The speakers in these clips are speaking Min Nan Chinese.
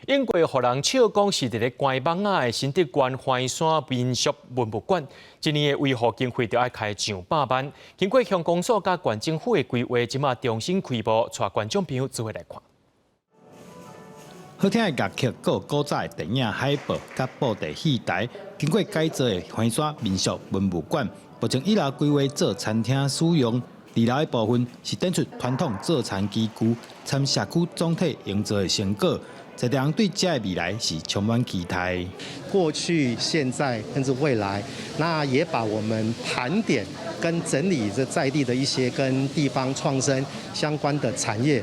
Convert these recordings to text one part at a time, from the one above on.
英國予人笑講是佇咧關蠓仔的新竹縣歡山民俗文物館，一年的維護經費就愛開上百萬。經過鄉公所佮縣政府的規劃，這馬重新開幕，帶觀眾朋友做伙來看。好聽的樂曲，閣有古早的電影海報、佮布袋戲台，經過改造的歡山民俗文物館，目前一樓規劃做餐廳使用，二樓的部分是展出傳統做田機具，參社區總體營造的成果。在地人對這个未來是充滿期待。過去、現在甚至未來，那也把我們盤點跟整理這在地的一些跟地方創生相關的產業，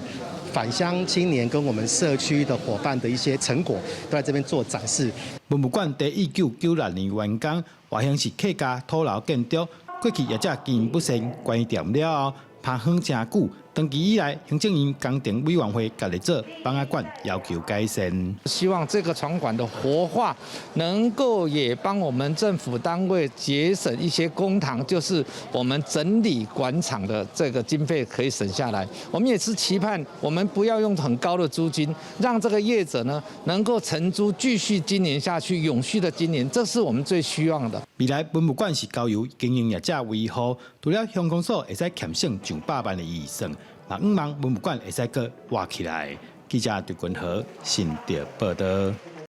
返鄉青年跟我們社區的夥伴的一些成果，都在這邊做展示。文物館佇1996年完工，外形是客家土樓建築，過去業者經營不善，關店了後，拍遠誠久。長期以來，行政院工程委員會共咧做蠓仔館，要求改善。希望這個場館的活化，能夠也幫我們政府單位節省一些公帑，就是我們整理館場的這個經費可以省下來。我們也是期盼，我們不要用很高的租金，讓這個業者呢能夠承租繼續經營下去，永續的經營，這是我們最希望的。未來文物館是交由經營業者維護，除了鄉公所會使儉省上百萬的預算，嘛向望文物館會使閣活起來。記者陳君和新竹報導。